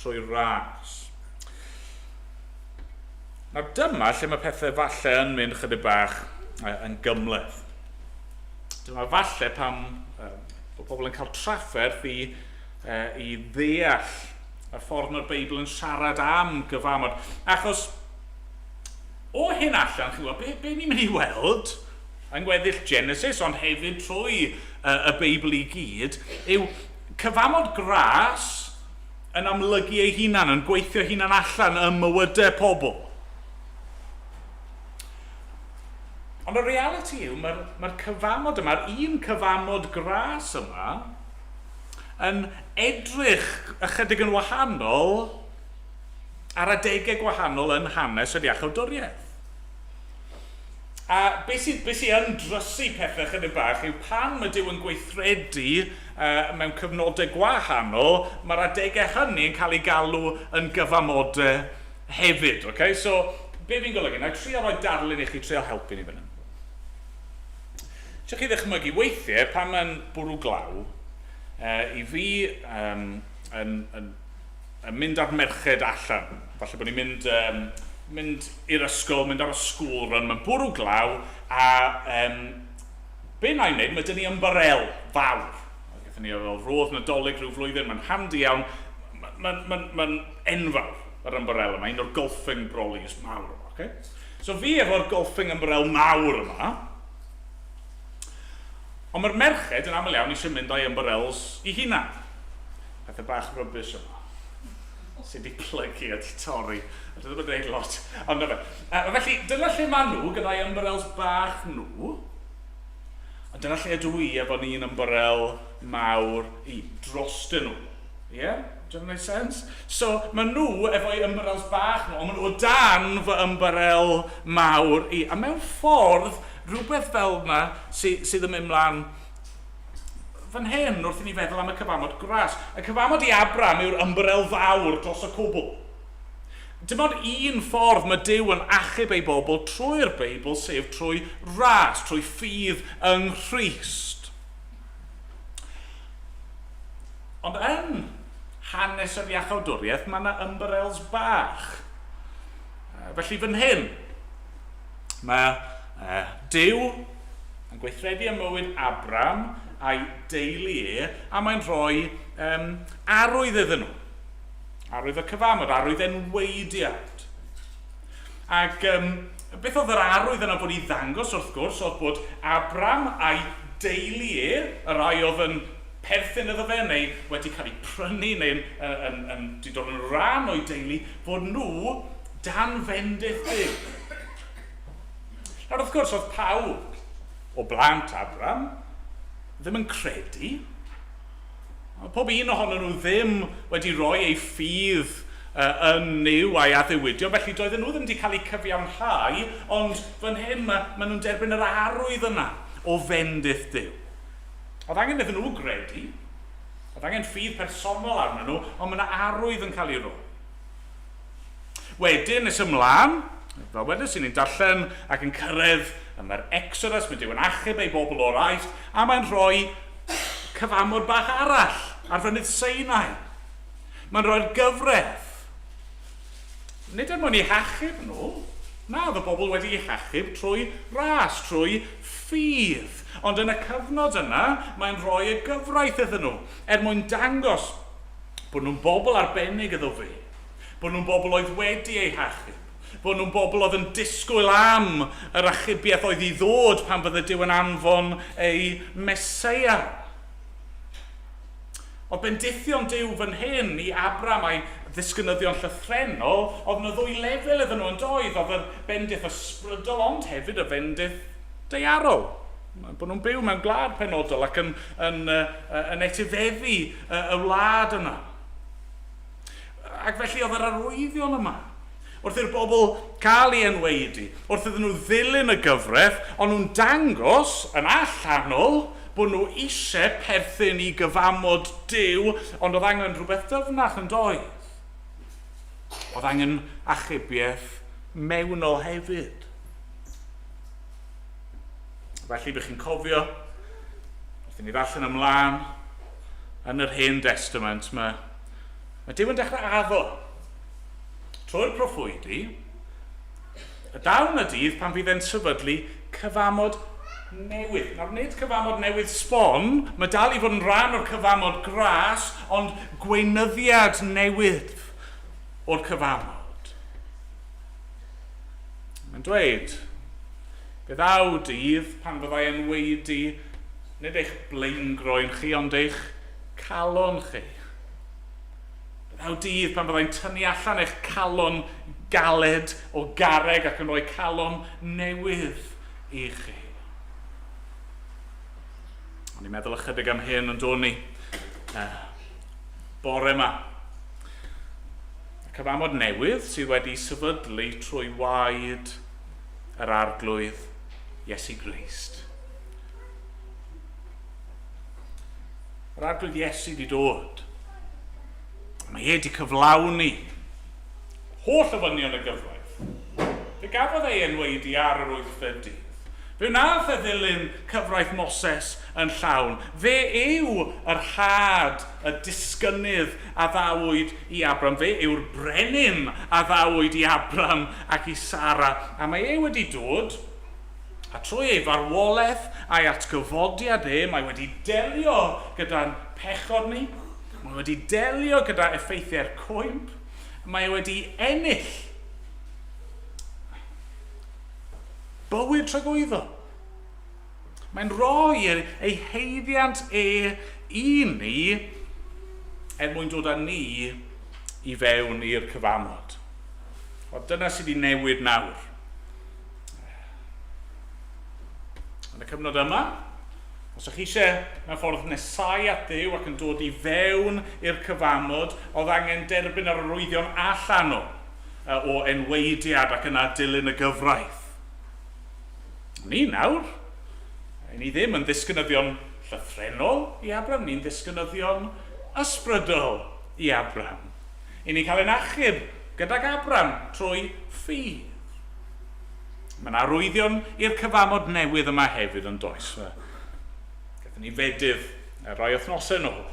trwy ras. Nawr dyma lle mae pethau falle yn mynd chydig bach yn gymhleth. Dyma falle pam bod pobl yn cael trafferth i, i ddeall y ffordd mae'r Beibl yn siarad am gyfamod. Achos o hyn allan, chi'n gwybod, be, be ni'n mynd i weld yng ngweddill Genesis, ond hefyd trwy y Beibl i gyd, yw cyfamod gras yn amlygu ei hunan, yn gweithio hunan allan ym mywydau pobl. Ond y realiti yw, mae'r mae cyfamod yma, yr un cyfamod gras yma, yn edrych ychydig yn wahanol ar adegau gwahanol yn hanes yr iachawdwriaeth. A be sydd, be sydd yn drysu pethau chydig bach yw pan mae Duw yn gweithredu uh, mewn cyfnodau gwahanol, mae'r adegau hynny yn cael eu galw yn gyfamodau hefyd. Okay? So, be fi'n golygu? Na i trio rhoi darlun i chi, trio helpu ni fan hyn. Trio chi ddychmygu, weithiau pan mae'n bwrw glaw, uh, i fi um, yn, yn, yn mynd â'r merched allan. Falle bod ni'n mynd, um, mynd i'r ysgol, mynd ar y school run, mae'n bwrw glaw, a um, be na i wneud, mae dyn ni ymbarel fawr. Gaethon ni fel rodd Nadolig rhyw flwyddyn, mae'n handi iawn, mae'n ma, ma, ma enfawr yr ymbarel yma, un o'r golfing brollies mawr yma. Okay? So fi efo'r golfing ymbarel mawr yma, ond mae'r merched yn aml iawn eisiau mynd â'i ymbarels i hunan. Pethau bach rubbish yma. Sydd wedi plygu a wedi torri. A dwi ddim yn gwneud lot. Ond na fe. Uh, felly, dyna lle maen nhw, gyda'i ymbarels bach nhw. A dyna lle ydw i efo'n un ymbarel mawr i drostyn nhw. Ie? Yeah? Does that make sense? So, maen nhw efo'u ymbarels bach nhw, ond maen nhw o dan fy ymbarel mawr i. A mewn ffordd, rhywbeth fel yna sy, sydd yn mynd mlaen fan hyn wrth i ni feddwl am y cyfamod gras. Y cyfamod i Abram yw'r ymbarel fawr dros y cwbl. Dim ond un ffordd mae Duw yn achub ei bobl trwy'r Beibl, sef trwy ras, trwy ffydd yng Nghrist. Ond yn hanes yr iachawdwriaeth, mae yna ymbarels bach. Felly fan hyn, mae Duw yn gweithredu ym mywyd Abram a'i deulu e, a mae'n rhoi um, arwydd iddyn nhw. Arwydd y cyfamod, arwydd enweidiad. Ac um, beth oedd yr arwydd yna bod i ddangos wrth gwrs oedd bod Abram a'i deulu e, y rai oedd yn perthyn iddo fe neu wedi cael eu prynu neu yn, yn, yn, yn, wedi dod yn rhan o'i deulu, fod nhw dan fendith Duw. Nawr, wrth gwrs, oedd pawb o blant Abram ddim yn credu. Oedd pob un ohonyn nhw ddim wedi rhoi ei ffydd uh, yn Nuw a'i addewidion, felly doedden nhw ddim wedi cael eu cyfiawnhau, ond fan hyn mae, maen nhw'n derbyn yr arwydd yna o fendith Duw. Oedd angen iddyn nhw gredu, oedd angen ffydd personol arnyn nhw, ond mae yna arwydd yn cael ei roi. Wedyn, nes ymlaen, fel wedes i, ni'n darllen ac yn cyrraedd y mae'r Exodus, mae Duw yn achub ei bobl o'r Aifft, a mae'n rhoi cyfamod bach arall ar fynydd Sinai. Mae'n rhoi'r gyfraith. Nid er mwyn eu hachub nhw, Na, oedd y bobl wedi eu hachub trwy ras, trwy ffydd. Ond yn y cyfnod yna, mae'n rhoi y gyfraith iddyn nhw, er mwyn dangos bod nhw'n bobl arbennig iddo fe, bod nhw'n bobl oedd wedi eu hachub, bod nhw'n bobl oedd yn disgwyl am yr achubiaeth oedd i ddod pan fydde Duw yn anfon ei Meseia. Oedd bendithion Duw fan hyn i Abram a'i ddisgynyddion llythrennol, oedd yna ddwy lefel iddyn nhw yn doedd, oedd y bendith ysbrydol ond hefyd y fendith daearol. Bod nhw'n byw mewn gwlad penodol ac yn, yn, yn etifeddu y wlad yna. Ac felly oedd yr arwyddion yma. Wrth i'r bobl cael ei enwaedu, wrth iddyn nhw ddilyn y gyfraith, o'n nhw'n dangos yn allanol bod nhw eisiau perthyn i gyfamod Duw, ond oedd angen rhywbeth dyfnach yn doedd? Oedd angen achubiaeth mewnol hefyd. Felly, bych chi'n cofio, wrth i ni ddarllen ymlaen, yn yr Hen Destament, mae, mae Duw yn dechrau addo trwy'r proffwydi, y daw 'na dydd pan fydd e'n sefydlu cyfamod newydd. Nawr, nid cyfamod newydd sbon, mae dal i fod yn rhan o'r cyfamod gras, ond gweinyddiad newydd o'r cyfamod. Mae'n dweud, fe ddaw dydd pan fyddai yn waedu nid eich blaengroen chi, ond eich calon chi. Fe ddaw dydd pan fyddai'n tynnu allan eich calon galed o garreg ac yn rhoi calon newydd i chi. O'n i'n meddwl ychydig am hyn yn dod ni bore yma. Y cyfamod newydd sydd wedi sefydlu trwy waed yr Arglwydd Iesu Grist. Yr Arglwydd Iesu wedi dod. Mae e wedi cyflawni holl ofynion y gyfraith. Fe gafodd ei enwaedu ar yr wythfed dydd. Fe wnaeth e ddilyn cyfraith Moses yn llawn. Fe yw yr had, y disgynnydd a ddawyd i Abram. Fe yw'r brenin a ddawyd i Abram ac i Sara. A mae e wedi dod, a trwy ei farwolaeth a'i atgyfodiad e, mae wedi delio gyda'n pechod ni. Mae wedi delio gyda effeithiau'r cwymp. Mae e wedi ennill bywyd tragwyddol. Mae'n rhoi ei haeddiant e i ni er mwyn dod â ni i fewn i'r cyfamod. Wel, dyna sydd wedi newid nawr. Yn y cyfnod yma, os ydych chi eisiau mewn ffordd nesau at Dduw ac yn dod i fewn i'r cyfamod, oedd angen derbyn yr arwyddion allanol o enwaediad ac yna dilyn y gyfraith. Ni nawr, ni ddim yn ddisgynyddion llythrennol i Abram, ni'n ddisgynyddion ysbrydol i Abram. I ni'n cael ein achub gydag Abram trwy ffydd. Mae yna arwyddion i'r cyfamod newydd yma hefyd yn does. Gaethon ni fedydd rai wythnosau nôl.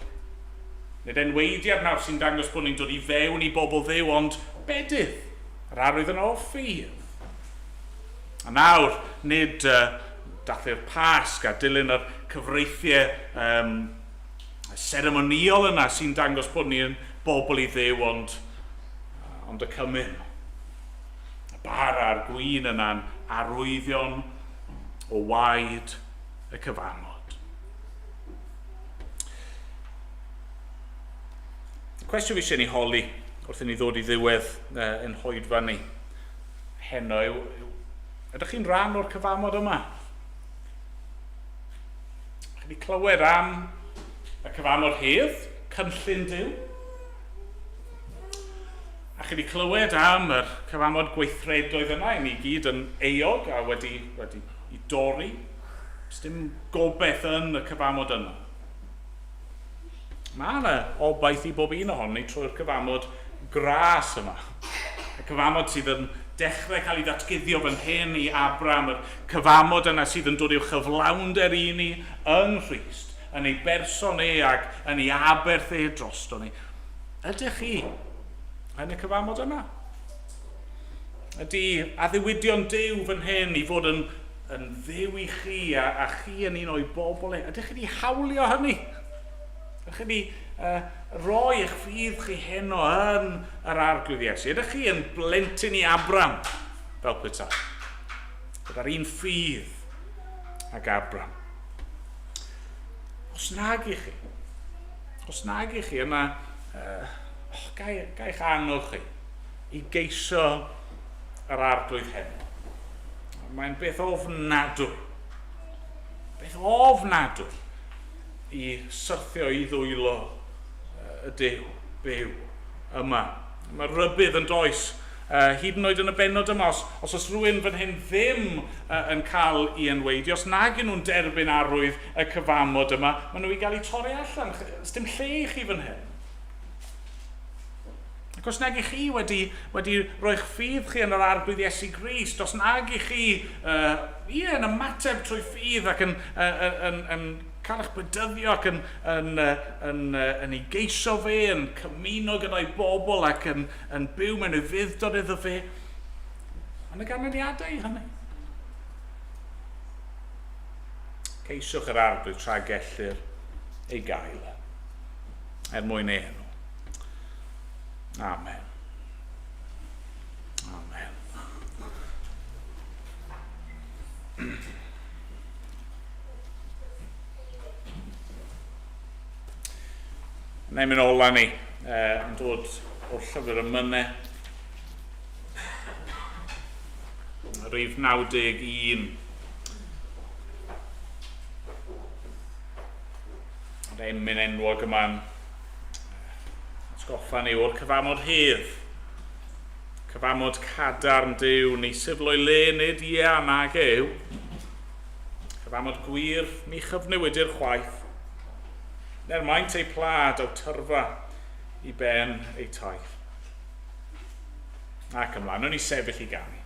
Nid enweidiad nawr sy'n dangos bod ni'n dod i fewn i bobl Dduw, ond bedydd, yr arwydd yna o ffydd. A nawr, nid dathlu'r Pasg a dilyn yr cyfreithiau um, seremonïol yna sy'n dangos bod ni'n bobl i Dduw, ond, ond y cymun. Y bara a'r gwin yna'n arwyddion o waed y cyfamod. Cwestiwn fi eisiau ni holi wrth i ni ddod i ddiwedd ein hoedfa ni heno yw, ydych chi'n rhan o'r cyfamod yma? Chi wedi clywed am y cyfamod hedd, cynllun Duw? A chi wedi clywed am yr cyfamod gweithredoedd yna, i ni gyd yn euog a wedi, wedi i dorri. Does dim gobeith yn y cyfamod yna. Mae yna obaith i bob un ohonon ni trwy'r cyfamod gras yma. Y cyfamod sydd yn dechrau cael ei ddatguddio fan hyn i Abram, yr cyfamod yna sydd yn dod i'w chyflawnder i ni yng Nghrist, yn ei berson e ac yn ei aberth e drosto ni. Ydych chi yn y cyfamod yna? Ydy addewidion Duw fan hyn i fod yn, yn ddiw i chi a, a chi yn un o'i bobl e? Ydych chi wedi hawlio hynny? Ydych chi wedi rhoi eich ffydd chi heno yn yr Arglwydd Iesu? Ydych chi yn blentyn i Abram fel petai? Gyda'r un ffydd ag Abram. Os nag i chi, os nag i chi, yna, oh, gai, gai'ch annog chi i geisio yr Arglwydd heno. Mae'n beth ofnadwy. Beth ofnadwy i syrthio i ddwylo y Duw byw yma. Mae rhybudd yn does, hyd yn oed yn y bennod yma, os, os oes rhywun fan hyn ddim yn cael ei enwaedu, os nag y'n nhw'n derbyn arwydd y cyfamod yma, maen nhw i gael eu torri allan. Dim lle i chi fan hyn. Ac os nag i chi wedi, wedi rhoi'ch ffydd chi yn yr Arglwydd Iesu Grist, os nag i chi, ie, yn ymateb trwy ffydd ac yn, yn, yn, yn cael eich bedyddio ac yn, yn, yn, yn ei geisio fe, yn cymuno gyda'i bobl ac yn, yn byw mewn ufudd-dod iddo fe, mae yna ganlyniadau i hynny. Ceisiwch yr Arglwydd tra gellir ei gael, er mwyn ei enw. Amen. Amen. Neu mynd ola ni, yn dod o'r llyfr y mynau. Rhif 91. Yr emyn enwog yma'n atgoffa ni o'r cyfamod hedd. Cyfamod cadarn Duw, ni sifl o'i le nid ia nag yw. Cyfamod gwir, ni chyfnewidir chwaith. Ner maint ei pla daw tyrfa i ben ei taith. Ac ymlaen, o'n i sefyll i ganu.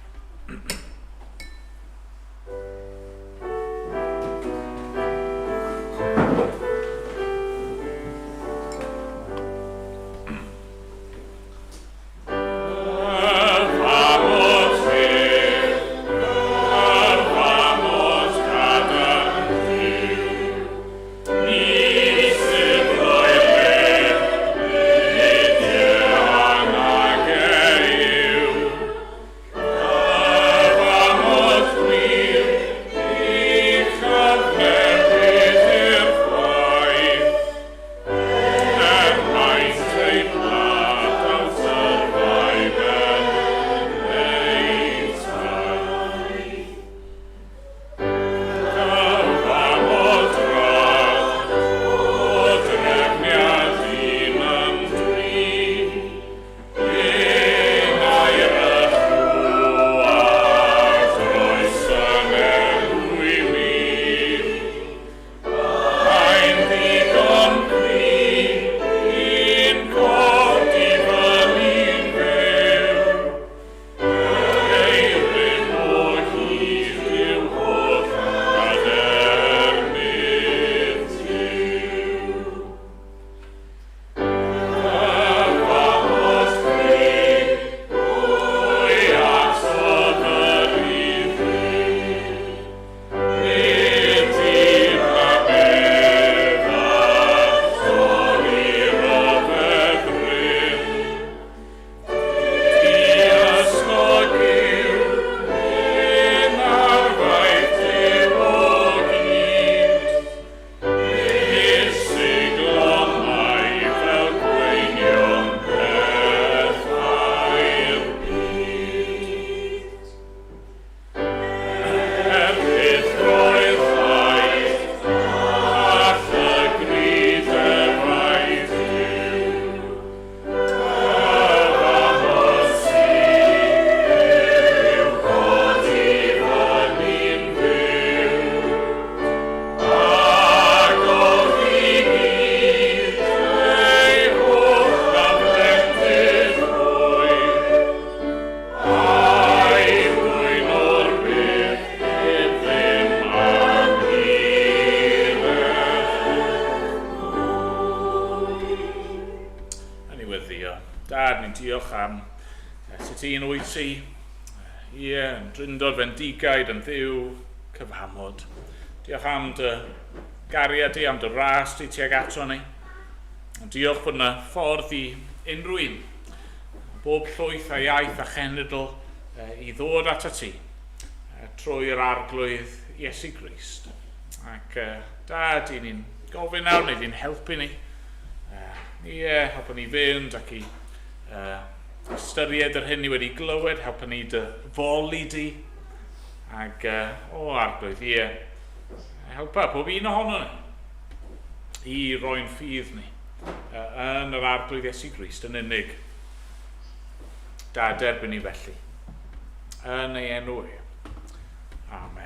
Dad, ni'n diolch am sut un wyt ti. Ie, yn drindod fendigaid, yn Dduw cyfamod. Diolch am dy gariad di, am dy ras di tuag ato ni. Ond diolch bod yna ffordd i unrhyw un, bob llwyth a iaith a chenedl, i ddod ato ti trwy'r Arglwydd Iesu Grist. Ac Dad, i ni'n gofyn nawr, neu di'n helpu ni. Ie, helpu ni fynd ac i ystyried yr hyn ni wedi glywed, helpu ni dy foli di. Ac, o Arglwydd, ie, helpa pob un ohono ni i roi'n ffydd ni yn yr Arglwydd Iesu Grist yn unig. Da, derbyn ni felly. Yn ei enw e. Amen.